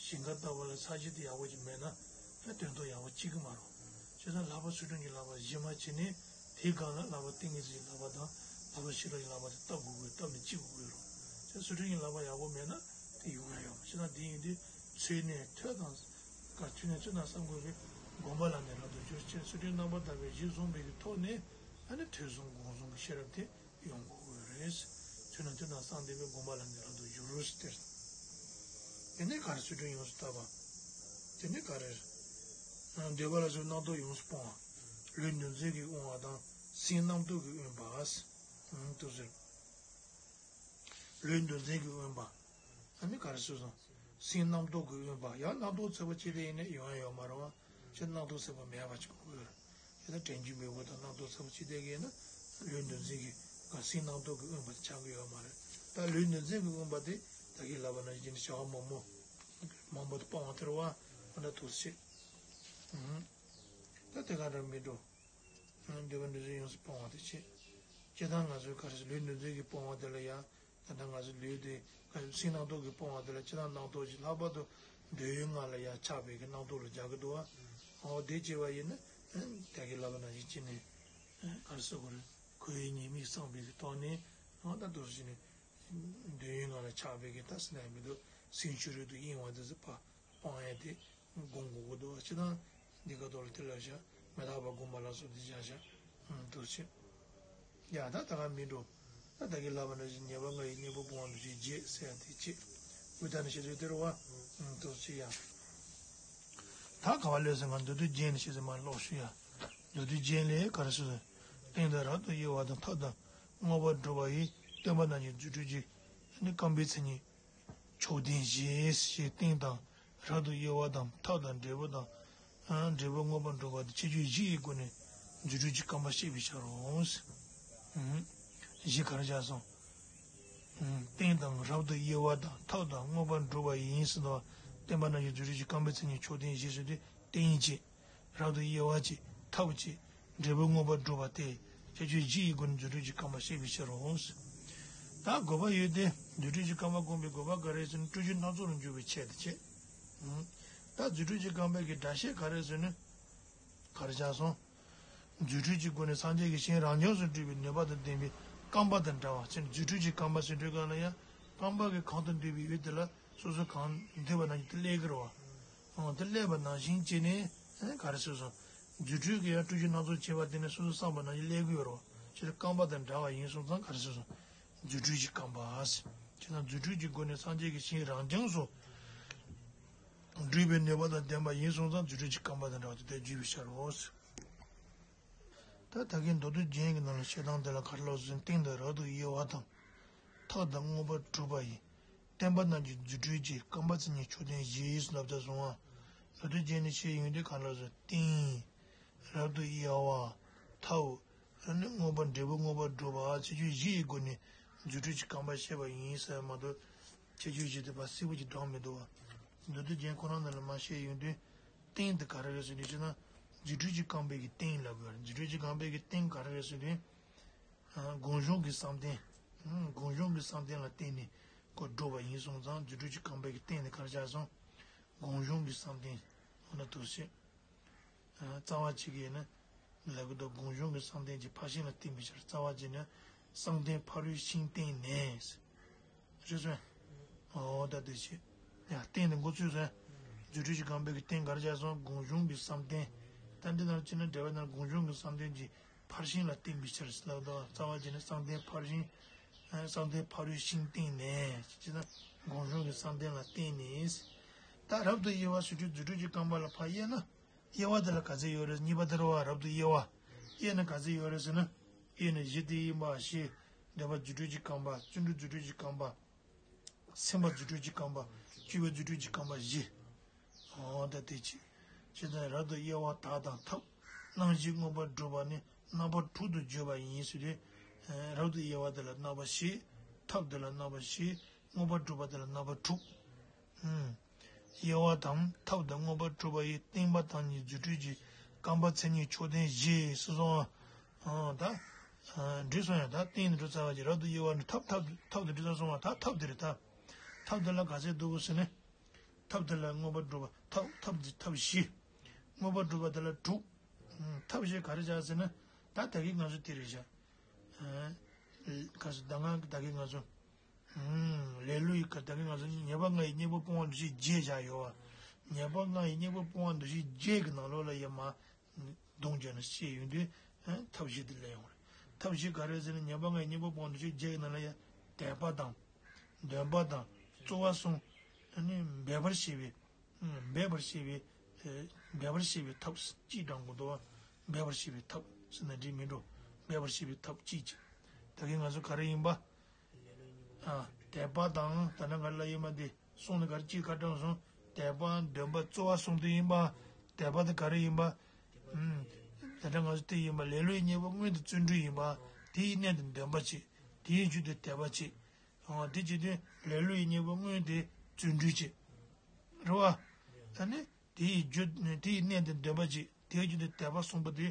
ཞིང་ཁ་ལྟ་བུ་ལ་ས་གཞི་དེ་ཡག་པོ་ཅིག་མེད་ན་ཨ་དོན་དུ་ཡག་པོ་སྐྱེ་གི་མ་རེད། བྱས་ཙང་ལྷག་པར་ཚུལ་ཁྲིམས་ཀྱི་བསླབ་པ་གཞི་མ་བྱས་ནས་དེའི་སྒང་ལ་བསླབ་པ་ཏིང་ངེ་འཛིན་གྱི་བསླབ་པ་དང་བསླབ་པ་ཤེས་རབ་ཀྱི་བསླབ་པ་དེ་བསླབ་དགོས་ཀྱི་རེད། བསླབ་ནས་སྐྱེ་དགོས་ཀྱི་རེད། བྱས་ཙང་ཚུལ་ཁྲིམས་ཀྱི་བསླབ་པ་ཡག་པོ་མེད་ན་དེ་ཡོང་ཡ་ཡོད་མ་རེད། བྱས་ཙང་དེ་ཡིན་དུས་ཚུལ་ནས་ཐོས་དང་། ག་ཚུལ་ནས་ཚུལ་དང་བསམ་དགོས་པའི་དགོངས་པ་ལ་ནི་རབ་ཏུ་སྦྱོར་ཅེས་ཚུལ་ཁྲིམས་རྣམ་པར་དག་པའི་གཞི་བཟུང་བའི་གི་ཐོག་ནས་ཨ་ནི་ཐོས་བསམ་སྒོམ་གསུམ་གྱི་ཤེས་རབ་དེ་ཡོང་དགོས་ཀྱི་རེད། ཚུལ་ནས་ཚུལ་དང་བསམ་ལྡན་པའི་དགོངས་པ་ལ་ནི་རབ་ཏུ་སྦྱོར་ཟེར། དེ་ནས་ག་རེ། ཚུལ་ཁྲིམས་ཡོངས་སུ་དག་པ། དེ་ནས་ག་རེ། འདོད་པ་ལ་སོགས་རྣམ་རྟོག་ཡོངས་སུ་སྤོང་བ། ལུས་འདུ་འཛི་གིས་དབེན་པ་དང་སེམས་རྣམ་རྟོག་གིས་དབེན་པ། འདུག་ཟེར། ལུས་འདུ་འཛི་གིས་དབེན་པ། ཨ་ནི་ག་རེ་ཟེར་སོང་། སེམས་རྣམ་རྟོག་གིས་དབེན་པ། ཡང་རྣམ་རྟོག་ཚ་པོ་ཅིག་དེ་ཡིན་ན་ཡོང་ཡ་ཡོད་མ་རེད་བ། ཅི་རྣམ་རྟོག་ཚ་པོ་མེད་པ་ཅིག་དགོས་ཡོད་རེད། ཅི་ལྟར་དྲན་རྒྱུ་མེད་པོ་དང་རྣམ་རྟོག་ཚ་པོ་ཅིག་དེ་གིས་ན་ལུས་འདུ་འཛི་གི་ག་སེམས་རྣམ་རྟོག་གིས་དབེན་པ་དེ་ཆགས་ཀྱི་ཡོད་མ་རེད། ད་ལུས་འདུ་འཛི་གིས་དབེན་པ་དེ་ད་གིན་ལབ་པ་ནང་བཞིན་བྱ་བ་མང་པོ་མང་པོ་དེ་སྤོང་བ་དེ་རེད་བ། འོ་ན་འདུག་སེ། ཨུམ། ད་དེ་ག་འདྲ་མི་འགྲོ། འདོད་པ་འདུ་འཛི་ཡོངས་སུ་སྤོང་བ་དེ་བྱེད། སྤྱིར་བཏང་ང་ཚོའི་ག་རེ་ཟེར། ལུས་འདུ་འཛི་གིས་སྤོང་བ་དེ་ལ་ཡང་ད་ལྟ་ང་ཚོའི་ལུས་དེ་ག་རེ་ཟེར། སེམས་རྣམ་རྟོག་གིས་སྤོང་བ་དེ་ལ་སྤྱིར་བཏང་རྣམ་རྟོག་ཅིག་ལྷག་པར་དུ་འདོད་ཡོན་ལྔ་ལ་ཡང་ཆགས་པའི་གི་རྣམ་རྟོག་ལ་སྦྱར་གི་འདུག་བ། འོ་དེ་བྱས་པ་ཡིན་ན་ད་གིན་ལབ་པ་ནང་བཞིན་བྱས་ནས་ག་རེ་ཟེར་དགོས་རེད། ཁོ་བོའི་ཉེས་དམིགས་བསམ་པའི་གི་ཐོག་ནས་འོ་ད་འདུག་སེ་བྱས་ནས་འདོད་ཡོན་ལྔ་ལ་ཆགས་པའི་གི་ད་ཟེར་ན་མི་འདུག་སེམས་ཤུགས་རབ་ཏུ་གཡེང་བ་དེ་ཚོ་ཕར་སྤང་ཡ་དེ་སྒོམ་དགོས་ཀྱི་འདུག་བ། ཅི་དང་འདི་ག་ཐོག་ལ་དེ་ལ་བཞག་མི་རྟག་པ་སྒོམ་པ་ལ་སོགས་དེ་བཞག་བཞག་འདུག་བྱེད། ཡ་ད་ད་ག་མི་འགྲོ། ད་ད་གིན་ལབ་པ་ནང་བཞིན་ཉེས་པ་ལྔ་ཡི་གཉེན་པོ་སྤོང་བ་འདུ་བྱེད་བརྒྱད་ཟེར་ཡ་དེ་བྱེད། དབུས་མཐའ་ནས་བཤད་ཚུལ་དེ་རེད་བ། འདུག་བྱེད་ཡ། ད་ག་བ་ལོས་ཟེར་ང་མདོ་སྡེ་རྒྱན་ནས་བཤད་ཚུལ་མར་ཀློག་ཞུ་ཡ། མདོ་སྡེ་རྒྱན་ལས་ག་རེ་ཟེར། སྟེང་དང་རབ་ཏུ་དབྱེ་བ་དང་ཐབས་དང་དངོས་པོར་སྒྲུབ་པ་ཡི་སྟོན་པ་རྣམས་ཀྱི་རྫུ་འཕྲུལ་གྱིས་ནི་རྐང་པའི་མཚན་ཉིད། མཆོག་ལྡན་བཞི་ཞེས་སྟེང་དང་རབ་ཏུ་དབྱེ་བ་དང་ཐབས་དང་འབྲས་བུ་དང་། འབྲས་བུ་མངོན་པར་འགྲུབ་པ་དང་ཁྱད་ཆོས་བཞི་ཡི་སྒོ་ནས་རྫུ་འཕྲུལ་གྱི་རྐང་པ་བཤད་པའི་ཕྱིར་རོ། བཞི་ག་རེ་བྱས་སོང་། སྟེང་དང་རབ་ཏུ་དབྱེ་བ་དང་ཐབས་དང་མངོན་པར་འགྲུབ་པ་ཡིན་ཟེར་དུས་བསྟན་པ་རྣམས་ཀྱི་རྫུ་འཕྲུལ་གྱི་རྐང་པའི་མཚན་ཉིད་མཆོག་ལྡན་བཞི་ཟེར་དུས་རྟེན་གཅིག་རབ་ཏུ་དབྱེ་བ་གཅིག་ཐབས་གཅིག་འབྲས་བུ་མངོན་པར་འགྲུབ་པ་སྟེ། ཁྱད་ཆོས་བཞི་ཡི་སྒོ་ནས་རྫུ་འཕྲུལ་གྱི་རྐང་པ་བཤད་པའི་ཕྱིར་རོ། ད་དགོས་པ་ཡོད་དེ། རྫུ་འཕྲུལ་གྱི་རྐང་པ་སྒོམ་པའི་དགོས་པ་ག་རེ་ཟེར་ན་སྤྲོས་བཅས་སྣ་ཚོགས་རུ་འགྱུར་བའི་ཆེད་དུ་བྱེད། ད་རྫུ་འཕྲུལ་གྱི་རྐང་པའི་གི་སྒྲ་བཤད་ག་རེ་ཟེར་ན། ག་རེ་བྱས་སོང་། རྫུ་འཕྲུལ་གྱི་སྒོ་ནས་སངས་རྒྱས་ཀྱི་ཞིང་རང་བྱུང་སུ་སྤྲུལ་པའི་ནུས་པ་དང་ལྡན་པའི་རྐང་པ་དང་འདྲ་བ་ཕྱིར་རྫུ་འཕྲུལ་གྱི་རྐང་པ་ཟེར་དུས་གང་ལ་ཡང་རྐང་པ་གིས་གང་དུ་འདུས་པའི་ཡུལ་དེ་ལ་སོ་སོ་གང་འདུས་པ་ནང་བཞིན་དུ་སླེབས་ཀྱི་རེད་བ། འོ་དེ་སླེབས་པ་ནང་བཞིན་བྱས་ནས་ག་རེ་ཟེར་སོང་། རྫུ་འཕྲུལ་གྱིས་ཡང་སྤྲོས་བཅས་སྣ་ཚོགས་བྱེད་པ་དེ་ནི་སོ་སོ་བསམ་པ་ནང་བཞིན་སླེབས་ཀྱི་ཡོད་རེད་བ། ཕྱིར་རྐང་པ་དང་འདྲ་བ་ཡིན་སོང་ཙང་ག་རེ་ཟེར་སོང་། རྫུ་འཕྲུལ་གྱི་རྐང་པ་ཟེར། བྱས་ཙང་རྫུ་འཕྲུལ་གྱི་སྒོ་ནས་སངས་རྒྱས་ཀྱི་ཞིང་རང་བྱུང་སུ་སྒྲུབ་པའི་ནུས་པ་དང་ལྡན་པ་ཡིན་སོང་ཙང་རྫུ་འཕྲུལ་གྱི་རྐང་པ་དང་འདྲ་བ་དེ་ལྟར་བརྗོད་པའི་ཕྱིར་རོ། ད་ད་གིན་མདོ་སྡེ་རྒྱན་གྱི་ནང་ལ་བཤད་སྟངས་དེ་ལ་ག་རེ་ལབ་ཟེར་ན། སྟེང་དུ་རབ་ཏུ་དབྱེ་བ་དང་། ཐབས་དང་མངོན་པར་སྒྲུབ་པ་ཡི། བསྟན་པ་རྣམས་ཀྱི་རྫུ་འཕྲུལ་གྱི་རྐང་པ་མཚན་ཉིད་མཆོག་ལྡན་བཞི་ཡིས་ལབ་ཙམ་སོང་བ། མདོ་སྡེ་རྒྱན་ནས་བཤད་ཡོང་དུས་ག་རེ་ལབ་ཟེར་ན། སྟེང་། རབ་ཏུ་དབྱེ་བ། ཐབས། ཨ་ནི་མངོན་པར་འབྲས་བུ་མངོན་པར་སྒྲུབ་པ་ཁྱད་ཆོས་བཞི་ཡི་སྒོ་ནས་རྫུ་འཕྲུལ་གྱི་རྐང་པ་བཤད་པ་ཡིན་ཟེར་མ་གཏོགས། ཁྱད་ཆོས་བཞི་དེ་ཕར་གསལ་པོ་ཅིག་བགྲངས་མི་འདུག་བ། མདོ་སྡེ་རྒྱན་ཁོ་རང་ནང་ལ་མར་བཤད་ཡོང་དུས། སྟེང་དེ་ག་རེ་རེད་ཟེར་དུས་ཅི་ན། རྫུ་འཕྲུལ་གྱི་རྐང་པའི་གི་སྟེང་ལབ་དགོས་རེད། རྫུ་འཕྲུལ་གྱི་རྐང་པའི་གི་སྟེང་ག་རེ་རེད་ཟེར་དུས། ཨ། སྒོམ་བྱུང་གི་བསམ་གཏན། ཨ། སྒོམ་བྱུང་གི་བསམ་གཏན་ལ་བརྟེན་ནས་ཁོ་སྒྲུབ་པ་ཡིན་སོང་ཙང་རྫུ་འཕྲུལ་གྱི་རྐང་པའི་གི་སྟེང་དེ་ག་རེ་ཆགས་སོང་། སྒོམ་བྱུང་གི་བསམ་གཏན། འོ་ན་དུ་ཞེས། རྩ་བ་གཅིག་གིས་ནི། ལབ་ཀྱི་འདུག་སྒོམ་བྱུང་གི་བསམ་གཏན་གྱི་ཕར་ཕྱིན་ལ་བརྟེན་པའི་ཕྱིར། རྩ་བ་གཅིག་ནི། བསམ་གཏན་ཕ་རོལ་ཕྱིན་བརྟེན་ནས། རེད་སོང་། འོ་ད་དེ་བྱས། ཡ་རྟེན་དེ་འགོ་ཚུགས་སོང་། རྫུ་འཕྲུལ་གྱི་རྐང་པའི་གི་རྟེན་ག་རེ་ཆགས་སོང་། སྒོམ་བྱུང་གི་བསམ་གཏན། ད་འདི་ནང་བྱས་ན་འགྲེལ་པ་ནང་སྒོམ་བྱུང་གི་བསམ་གཏན་གྱི་ཕར་ཕྱིན་ལ་བརྟེན་པའི་ཕྱིར་ལབ་འདུག་རྩ་བ་གཅིག་ནི་བསམ་གཏན་ཕར་ཕྱིན། བསམ་གཏན་ཕ་རོལ་ཕྱིན་བརྟེན་ནས། ཅེས་ན། སྒོམ་བྱུང་གི་བསམ་གཏན་ལ་བརྟེན་ནས། ད་རབ་ཏུ་དབྱེ་བ་ཟེར་དུས་རྫུ་འཕྲུལ་གྱི་རྐང་པ་ལ་ཕར་དབྱེ་ན། དབྱེ་བ་དེ་ལ་ག་ཚད་ཡོད་རེད། གཉིས་པ་དེ་རེད་བ། རབ་ཏུ་དབྱེ་བ། དབྱེ་ན་ག་ཚད་ཡོད་རེད་ཟེར་ན། དབྱེ་ན་བཞི་དེ་ཡིན་པ་ཞེས། འདོད་པ་རྫུ་འཕྲུལ་གྱི་རྐང་པ། བརྩོན་འགྲུས་རྫུ་འཕྲུལ་གྱི་རྐང་པ། སེམས་པ་རྫུ་འཕྲུལ་གྱི་རྐང་པ། སྤྱོད་པ་རྫུ་འཕྲུལ་གྱི་རྐང་པ་བཞི། འོ་ད་དེ་ཅི། ཇི་ལྟར་རབ་ཏུ་དབྱེ་བ་དག་དང་ཐབས། རྣམ་བཞི་མངོན་པར་སྒྲུབ་པ་ནི་རྣམ་པ་དྲུག་ཏུ་བརྗོད་པ་ཡིན་ཟེར་ཏེ། རབ་ཏུ་དབྱེ་བ་དེ་ལ་རྣམ་པ་བཞི། ཐབས་དེ་ལ་རྣམ་པ་བཞི། མངོན་པར་སྒྲུབ་པ་དེ་ལ་རྣམ་པ་དྲུག་དབྱེ་བ་དང་ཐབས་དང་མངོན་པར་སྒྲུབ་པ་ཡི། བསྟན་པ་དང་ནི་རྫུ་འཕྲུལ་གྱི། རྐང་པ་མཚན་ཉིད་མཆོག་ལྡན་བཞི་ཟེར་སོང་། ཨ། ད། ཨ། འགྲིག་སོང་ཡ། ད་སྟེང་ནས་འགྲོ་ཚར་བ་ཅིག་རབ་ཏུ་དབྱེ་བ་ནི་ཐབས་ཐབས་ཐབས་དེ་འགྲིག་ཚར་སོང་བ། ད་ཐབས་དེ་རེད་ད། ཐབས་དེ་ལ་ག་ཚད་འདུག་ཟེར་ན། ཐབས་དེ་ལ་མངོན་པར་སྒྲུབ་པ་ཐབས་ཐབས་འདི་ཐབས་བཞི། མངོན་པར་སྒྲུབ་པ་དེ་ལ་དྲུག་ཐབས་བཞི་ག་རེ་བྱ་ཟེར་ན། ད་ད་གིན་ང་ཚོ་དེ་རེད་བྱ། ཨ། ག་ཚོད་ད་ང་ད་གིན་ང་ཚོ། ལེ་ལོ་ཡི་ཁ་ད་གིན་ང་ཚོ་ཉེས་པ་ལྔ་ཡི་གཉེན་པོ་སྤོང་བ་འདུ་ཤེས་བརྒྱད་བཞག་ཡོད་བ། ཉེས་པ་ལྔ་ཡི་གཉེན་པོ་སྤོང་བ་འདུ་ཤེས་བརྒྱད་ཀྱི་ནང་ལོགས་ལ་ཡ་མ། གདོང་བརྒྱབ་ནས་བཤད་ཡོང་དུས། ཐབས་བཞི་དེ་སླེབས་ཡོང་རེད། ཐབས་བཞི་ག་རེ་ཟེར་ན། ཉེས་པ་ལྔ་ཡི་གཉེན་པོ་སྤོང་བ་འདུ་ཤེས་བརྒྱད་ཀྱི་ནང་ལ་ཡ། དད་པ་དང་། འདུན་པ་དང་། རྩོལ་བ་གསུམ། ཨ་ནི་འབད་པར་བྱེད་པའི། འབད་པར་བྱེད་པའི། འབད་པར་བྱེད་པའི་ཐབས་ཅེས་བགྲང་དགོས་འདུག་བ། འབད་པར་བྱེད་པའི་ཐབས་ཟེར་ན་འགྲིག་མི་འགྲོ། འབད་པར་བྱེད་པའི་ཐབས་ཅེས་ཀྱི། ད་གིན་ང་ཚོ་ག་རེ་ཡིན་པ། ཨ། དད་པ་དང་ད་ནང་ག་རེ་ལབ་ཡོད་མ་དེ་གསུངས་ནས་ག་རེ་ཅིག་ཁ་དྲངས་སོང་། དད་པ་འདུན་པ་རྩོལ་བ་གསུམ་དེ་ཡིན་པ། དད་པ་དེ་ག་རེ་ཡིན་པ། ཨུམ། ད་ལྟ་ང་ཚོ་དེ་ཡིན་པ། ལེ་ལོའི་གཉེན་པོ་སྔོན་དུ་བརྩོན་འགྲུས་ཡིན་པ། དེའི་གནས་དེ་འདུན་པ་བྱེད། དེའི་རྒྱུ་དེ་དད་པ་བྱེད། ཨོ་དེ་བྱེད་དུས་ལེ་ལོའི་གཉེན་པོ་སྔོན་དེ་བརྩོན་འགྲུས་བྱེད། རེད་བ། ཨ་ནི། དེ་ཡི་རྒྱུ། དེ་ཡི་གནས་དེ་འདུན་པ་བྱེད། དེའི་རྒྱུ་དེ་དད་པ་གསུངས་པ་དེ།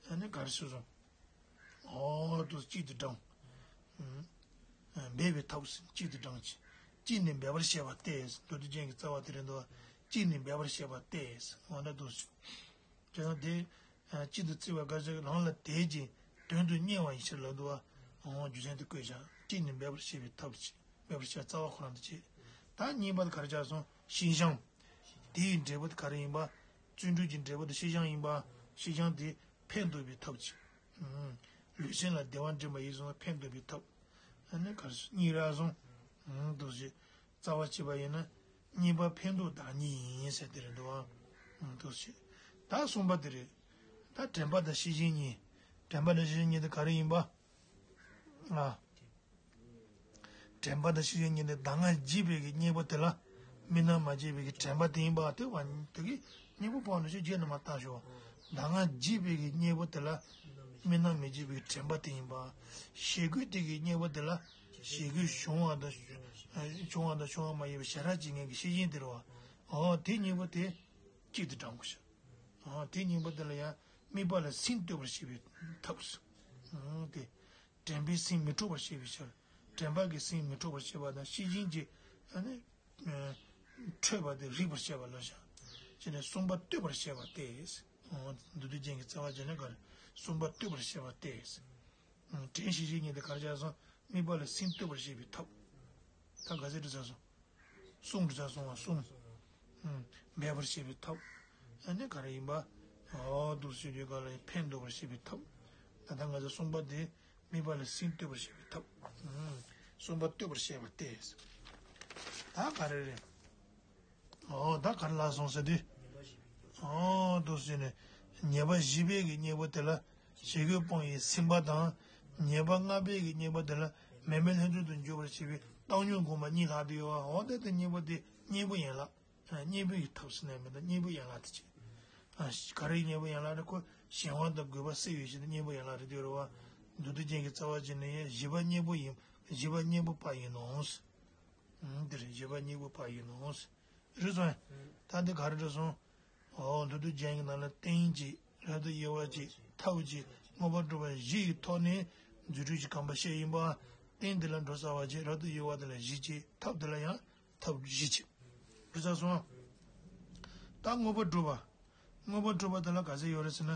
ཨ་ནི་ག་རེ་ཞུ་སོང་། ཨོ་དུ་གཅིག་ཏུ་བགྲང་། ཨུམ། འབད་པའི་ཐབས་གཅིག་ཏུ་བགྲང་ཅིང་། གཅིག་ནི་འབད་པར་བཤད་པ་སྟེ། མདོ་སྡེ་རྒྱན་གྱི་རྩ་བ་དེ་རེད་འདུག་གཅིག་ནི་འབད་པར་བཤད་པ་སྟེ། འོ་ན་དུ་ཞུ། དེ་དང་དེ། གཅིག་ཏུ་བརྩི་བ་དགག་བྱ་རང་ལ་དད་ཅིང་དོན་དུ་གཉེར་བ་ཡི་ཕྱིར་ལབ་འདུག་བ། འོ་རྒྱུ་མཚན་དེ་བཀོད་བཞག་གཅིག་ནི་འབད་པར་བཤད་པའི་ཐབས་ཀྱིས། འབད་པར་བཤད་རྩ་བ་ཁོ་རང་དུ་བྱེད། ད་གཉིས་པ་དེ་ག་རེ་ཆགས་སོང་། ཤེས་བྱང་། དེ་ཡི་འབྲས་བུ་དེ་ག་རེ་ཡིན་པ། བརྩོན་འགྲུས་ཀྱི་འབྲས་བུ་དེ་ཤེས་བྱང་ཡིན་པ། ཤེས་བྱང་དེ་ཕན་འདོགས་པའི་ཐབས་ཀྱིས། ལུས་སེམས་ལ་བདེ་བ་འདྲེན་པ་ཡིན་སོང་ན་ཕན་འདོགས་པའི་ཐབས། ཨ་ནི་ག་རེ་གཉིས་རེད་སོང་། འདུག་ཅེས། རྩ་བ་བྱས་པ་ཡིན་ན། གཉིས་པ་ཕན་འདོགས་བདག་ཉིད་ཡིན་ཟེར་དེ་རེད་འདུག་ཨ། འདུག་ཅེས། ད་གསུམ་པ་དེ་རེད། ད་དྲན་པ་དང་ཤེས་བྱེད་གཉིས། དྲན་པ་དང་ཤེས་བྱེད་གཉིས་དེ་ག་རེ་ཡིན་པ། ཨ། དྲན་པ་དང་ཤེས་བྱེད་གཉིས་དེ་གདམས་ངག་བགྱིས་པའི་གི་གཉེན་པོ་དེ་ལ། དམིགས་རྣམ་མ་བརྗེད་པའི་གི་དྲན་པ་དེ་ཡིན་པ་དེ་བ་དེ་གི་གཉེན་པོ་སྤོང་ནུས་ཤེས་བརྗེད་ནས་མ་བཏང་ཞོག་གདམས་ངག་བགྱིས་པའི་གི་གཉེན་པོ་དེ་ལ། དམིགས་རྣམ་མི་བརྗེད་པའི་དྲན་པ་དེ་ཡིན་པ། ཞེ་དགུའི་སྟེང་གི་གཉེན་པོ་དེ་ལ། ཞེ་དགུའི་བྱུང་བ་དང་། བྱུང་བ་དང་བྱུང་བ་མ་ཡིན་པའི་བྱེ་བྲག་ཅིག་ངེས་ཀྱི་ཤེས་བཞིན་དེ་རེད་བ། འོ་དེ་གཉིས་པོ་དེ། གཅིག་ཏུ་བགྲང་དགོས་ཤིང་། འོ་དེ་གཉིས་པོ་དེ་ལ་ཡང་དམིགས་པ་ལ་སེམས་གཏོད་པར་བྱེད་པའི་ཐབས། འོ་དེ། དྲན་པས་སེམས་མི་འཕྲོག་པར་བྱེད་པའི་ཕྱིར། དྲན་པ་གིས་སེམས་མི་འཕྲོག་པར་བྱེད་པ་དང་ཤེས་བཞིན་གྱིས་ཨ་ནི། འཕྲོད་པ་དེ་རིག་པར་བྱེད་པ་ལ་བྱ། བྱས་ནས་གསུམ་པ་གཏོད་པར་བྱེད་པ་སྟེ། འོ་མདོ་སྡེ་རྒྱན་གྱི་རྩ་བ་བྱས་ན་ག་རེ། གསུམ་པ་གཏོད་པར་བྱེད་པ་སྟེ། དྲན་ཤེས་བཞིན་གཉིས་དེ་ག་རེ་བྱས་སོང་། དམིགས་པ་ལ་སེམས་གཏོད་པར་བྱེད་པའི་ཐབས། ད་ག་ཚད་འགྲོ་ཚར་སོང་། གསུམ་འགྲོ་ཚར་སོང་བ་གསུམ། འབད་པར་བྱེད་པའི་ཐབས། ཨ་ནི་ག་རེ་ཡིན་པ། འོ་འདུག་ཟེར་དུས་ག་ལ་ཕན་འདོགས་པར་བྱེད་པའི་ཐབས། ད་ལྟ་ང་ཚོ་གསུམ་པ་དེ་དམིགས་པ་ལ་སེམས་གཏོད་པར་བྱེད་པའི་ཐབས། གསུམ་པ་ལྟོས་པར་བཤད་པ་སྟེ། ད་ག་རེ་རེད། ཨོ་ད་ག་རེ་ལབ་སོང་ཟེར་དུས། ཨོ་འདུག་ཟེར་ནས། ཉེས་པ་བཞི་པའི་གི་གཉེན་པོ་དེ་ལ་བྱེད་དགོས་སྤོང་བའི་སེམས་པ་དང་། ཉེས་པ་ལྔ་པའི་གི་གཉེན་པོ་དེ་ལ་མེད་མེད་ལྷན་ཅིག་ཏུ་འཇུག་པར་བྱེད་པའི་བཏང་སྙོམས་སྒོམ་པ་གཉིས་ལྷག་བསྡད་ཡོད་པ། འོ་དེ་དེ་གཉེན་པོ་དེ་གཉེན་པོ་ཡན་ལག་གཉེན་པོའི་ཐབས་སུ་གནས་མི་དང་གཉེན་པོའི་ཡན་ལག་དེ་བྱེད། ག་རེ་གཉེན་པོའི་ཡན་ལག་རེད། ཁོ་གཞན་དབང་དང་རྒོད་པ་སེལ་བའི་ཆེད་དུ་གཉེན་པོའི་ཡན་ལག་རེད་དེ་རེད་བ། མདོ་སྡེ་རྒྱན་གྱི་རྩ་བ་ཅན་ནས་ཡང་བཞི་པ་གཉེན་པོ་ཡིན། བཞི་པ་གཉེན་པོ་པ་ཡིན་ནོ། འདིར་བཞི་པ་གཉེན་པོ་པ་ཡིན་ནོ། རེད་སོང་། ད་འདི་ག་རེ་རེད་སོང་། འོ་མདོ་སྡེ་རྒྱན་གྱི་ནང་ལ་རྟེན་གཅིག་རབ་ཏུ་དབྱེ་བ་གཅིག་ཐབས་གཅིག་མངོན་པར་སྒྲུབ་པ་བཞི་ཡི་ཐོག་ནས་རྫུ་འཕྲུལ་གྱི་རྐང་པ་བཤད་ཡིན་པ། རྟེན་འདི་ལ་འགྲོ་ས་བ་གཅིག་རབ་ཏུ་དབྱེ་བ་འདི་ལ་བཞི་གཅིག་ཐབས་འདི་ལ་ཡང་། ཐབས་བཞི་བྱེད། འདི་ཚར་སོང་། ད་མངོན་པར་སྒྲུབ་པ། མངོན་པར་སྒྲུབ་པ་དེ་ལ་ག་ཚད་ཡོད་རེད་ཟེར་ན།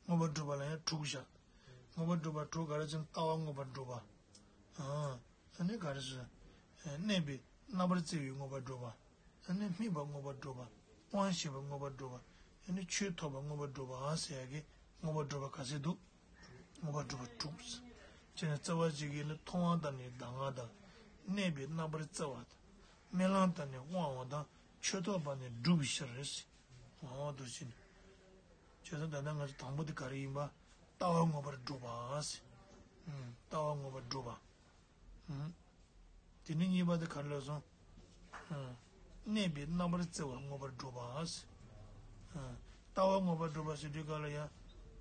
མངོན་པར་སྒྲུབ་པ་ལ་ཡང་དྲུག་བཞག་མངོན་པར་སྒྲུབ་པ་དྲུག་ག་རེ་ཟེར་ན། ལྟ་བ་མངོན་པར་སྒྲུབ་པ། ཨ་ནི་ག་རེ་ཟེར་ན། གནས་པའི་རྣམ་པར་བརྩེ་བའི་མངོན་པར་སྒྲུབ་པ། ཨ་ནི་སྨོན་པ་མངོན་པར་སྒྲུབ་པ། དབང་བཞི་པ་མངོན་པར་སྒྲུབ་པ། ཨ་ནི་ཆོས་ཐོབ་པ་མངོན་པར་སྒྲུབ་པ་ཟེར་ཡ་གི་མངོན་པར་སྒྲུབ་པ་ག་ཚད་འདུག་མངོན་པར་སྒྲུབ་པ་དྲུག་ཅེས་ནས་རྩ་བ་གཅིག་གིས་ནི་མཐོང་བ་དང་ནི་གདམས་ངག་དང་། གནས་པའི་རྣམ་པར་བརྩེ་བ་དང་། སྨོན་ལམ་དང་ནི་དབང་བ་དང་། ཆོས་ཐོབ་པ་ནི་བསྒྲུབ་པའི་ཕྱིར་རེད། འོ་འདུག་ཟེར་ནས། བྱས་ཙང་ད་ལྟ་ང་ཚོ་དང་པོ་དེ་ག་རེ་ཡིན་པ། ལྟ་བ་མངོན་པར་སྒྲུབ་པ་ཟེར། ལྟ་བ་མངོན་པར་སྒྲུབ་པ། དེ་ནས་གཉིས་པ་དེ་ག་རེ་ལབ་སོང་། གནས་པའི་རྣམ་པར་བརྩེ་བ་མངོན་པར་སྒྲུབ་པ། ལྟ་བ་མངོན་པར་སྒྲུབ་པ་ཟེར་དུས་ག་ལ་ཡང་།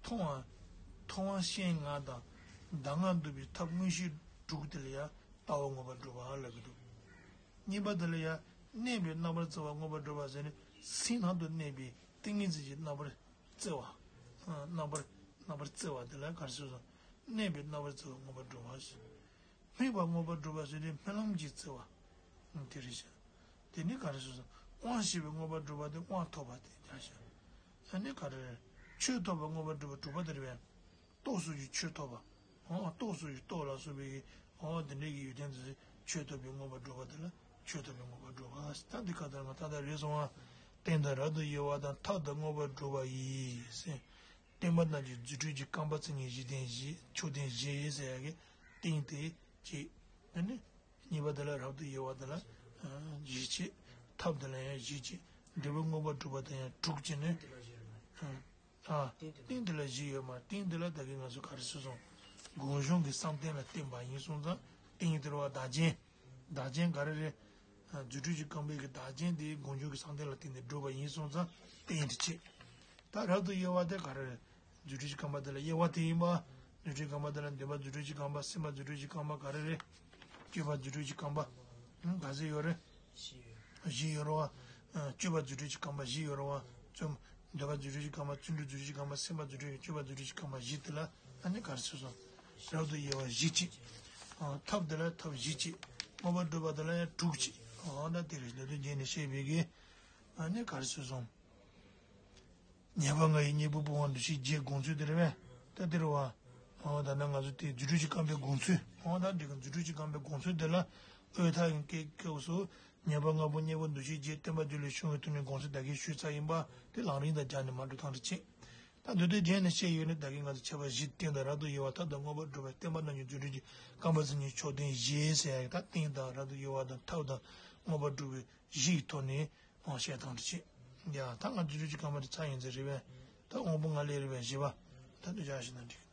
མཐོང་བ། མཐོང་བ་ཤེས་ལྔ་དང་། གདམས་ངག་འདུལ་བའི་ཐབས་མངོན་ཤེས་དྲུག་དེ་ལ་ཡང་ལྟ་བ་མངོན་པར་སྒྲུབ་པ་ལབ་ཀྱི་འདུག་གཉིས་པ་དེ་ལ་ཡང་། གནས་པའི་རྣམ་པར་བརྩེ་བ་མངོན་པར་སྒྲུབ་པ་ཟེར་ནས་སེམས་ནང་དུ་གནས་པའི་ཏིང་ངེ་འཛིན་གྱི་རྣམ་པར་བརྩེ་བ། རྣམ་པར་རྣམ་པར་བརྩེ་བ་དེ་ལ་ག་རེ་ཟེར་སོང་། གནས་པའི་རྣམ་པར་བརྩེ་བ་མངོན་པར་སྒྲུབ་པ་ཟེར། སྨོན་པ་མངོན་པར་སྒྲུབ་པ་ཟེར་དུས་སྨོན་ལམ་གྱི་བརྩེ་བ། དེ་རེད་ཤག་དེ་ནི་ག་རེ་ཟེར་སོང་། དབང་བཞི་པའི་མངོན་པར་སྒྲུབ་པ་དེ་དབང་ཐོབ་པ་དེ་རེད་ཤག་ཨ་ནི་ག་རེ་རེད། ཆོས་ཐོབ་པ་མངོན་པར་སྒྲུབ་པ་དྲུག་པ་དེ་རེད་པས། རྟོགས་སོ་ཞེས་ཆོས་ཐོབ་པ། འོ་རྟོགས་སོ་ཞེས་རྟོགས་ལ་སོགས་པའི་འོ་དེ་འདྲའི་གི་ཡོན་ཏན་དེ་ཆོས་ཐོབ་པའི་མངོན་པར་སྒྲུབ་པ་དེ་ལ་ཆོས་ཐོབ་པའི་མངོན་པར་སྒྲུབ་པ། ད་འདི་ག་ལྟར་ང་ད་ལྟ་རེད་སོང་བ། རྟེན་དང་རབ་ཏུ་དབྱེ་བ་དང་ཐབས་དང་མངོན་པར་སྒྲུབ་པ་ཡིས་ཟེར། བསྟན་པ་རྣམས་ཀྱི་རྫུ་འཕྲུལ་གྱི་རྐང་པ་མཚན་ཉིད་བཞི་ལྡན་བཞི་མཆོག་ལྡན་བཞི་ཟེར་ཡ་གི་རྟེན་དེ་གཅིག་ཨ་ནི། གཉིས་པ་དེ་ལ་རབ་ཏུ་དབྱེ་བ་དེ་ལ་བཞི་བྱེད། ཐབས་དེ་ལ་ཡང་བཞི་བྱེད། འབྲས་བུ་མངོན་པར་སྒྲུབ་པ་དེ་ཡང་དྲུག་བྱས་ནས། ཨ། རྟེན་དེ་ལ་བཞི་ཡོད་མ་རེད། རྟེན་དེ་ལ་ད་གིན་ང་ཚོ་ག་རེ་ཟེར་སོང་། སྒོམ་བྱུང་གི་བསམ་གཏན་ལ་བརྟེན་པ་ཡིན་སོང་ཙང་རྟེན་དེ་རེད་བ། བདག་རྐྱེན། བདག་རྐྱེན་ག་རེ་རེད། རྫུ་འཕྲུལ་གྱི་རྐང་པའི་གི་བདག་རྐྱེན་དེ་སྒོམ་བྱུང་གི་བསམ་གཏན་ལ་བརྟེན་ནས་སྒྲུབ་པ་ཡིན་སོང་ཙང་རྟེན་དེ་བྱེད། ད་རབ་ཏུ་དབྱེ་བ་དེ་ག་རེ་རེད། རྫུ་འཕྲུལ་གྱི་རྐང་པ་དེ་ལ་དབྱེ་བ་དེ་ཡིན་པ། རྫུ་འཕྲུལ་རྐང་པ་དེ་ལ་འདོད་པ་རྫུ་འཕྲུལ་གྱི་རྐང་པ། སེམས་པ་རྫུ་འཕྲུལ་གྱི་རྐང་པ་ག་རེ་རེད། སྤྱོད་པ་རྫུ་འཕྲུལ་གྱི་རྐང་པ། ཨང་ག་ཚད་ཡོད་རེད། བཞི་ཡོད་རེད་བ། ཨ་སྤྱོད་པ་རྫུ་འཕྲུལ་གྱི་རྐང་པ་བཞི་ཡོད་རེད་བ། བརྩོན། འདོད་པ་རྫུ་འཕྲུལ་གྱི་རྐང་པ། བརྩོན་འགྲུས་རྫུ་འཕྲུལ་གྱི་རྐང་པ། སེམས་པ་རྫུ་འཕྲུལ་གྱི། སྤྱོད་པ་རྫུ་འཕྲུལ་གྱི་རྐང་པ་བཞི་དེ་ལ་ཨ་ནི་ག་རེ་ཟེར་སོང་། རབ་ཏུ་དབྱེ་བ་བཞི་བྱེད། ཨ་ཐབས་དེ་ལ་ཐབས་བཞི་བྱེད། མངོན་པར་སྒྲུབ་པ་དེ་ལ་ཡང་དྲུག་བྱེད། ཨ་ད་དེ་རེད། མདོ་སྡེ་རྒྱན་ནས་བཤད་པའི་གི་ཨ་ནི་ག་རེ་ཟེར་སོང་། ཉེས་པ་ལྔ་ཡི་གཉེན་པོ་སྤོང་བ་འདུ་ཤེས་བརྒྱད་སྒོམ་ཚུལ་དེ་རེད་པས། ད་དེ་རེད་བ། འོ་ད་ནང་ང་ཚོ་དེ་རྫུ་འཕྲུལ་གྱི་རྐང་པའི་སྒོམ་ཚུལ། འོ་ད་འདི་གི་རྫུ་འཕྲུལ་གྱི་རྐང་པའི་སྒོམ་ཚུལ་དེ་ལ། འོད་མཐའ་ཡི་སྐབས་སུ། ཉེས་པ་ལྔ་པོ་གཉེན་པོ་འདུ་ཤེས་བརྒྱད་བསྟན་པ་རྒྱུད་ལས་བྱུང་བའི་ཐོག་ནས་སྒོམ་ཚུལ་ད་གིན་ཞུས་ཚར་ཡིན་པ། དེ་ལམ་རིམ་དང་སྦྱར་ནས་མ་འགྲོ་ཐང་རེ་ཆེ། ད་མདོ་སྡེ་རྒྱན་ནས་བཤད་ཡོད་ནི་ད་གིན་ང་ཚོ་ཁྱད་པར་བཞི། རྟེན་དང་རབ་ཏུ་དབྱེ་བ། ཐབས་དང་མངོན་པར་སྒྲུབ་པ། བསྟན་པ་རྣམས་ཀྱི་རྫུ་འཕྲུལ་གྱི་རྐང་པ་མཚན་ཉིད་མཆོག་ལྡན་བཞི་ཟེར་ཡ་གི་ད་རྟེན་དང་རབ་ཏུ་དབྱེ་བ་དང་ཐབས་དང་མངོན་པར་སྒྲུབ་པའི་བཞི་ཡི་ཐོག་ནས་འོང་བཤད་སྟངས་དེ་བྱེད། ཡ་ད་ང་རྫུ་འཕྲུལ་གྱི་རྐང་པ་དེ་ཚར་ཡིན་ཟེར་རེད་པས། ད་དབང་པོ་ལྔ་ལས་རེད་པས་བཞི་པ། ད་འདི་སྦྱར་ཞིག་ན་འགྲིག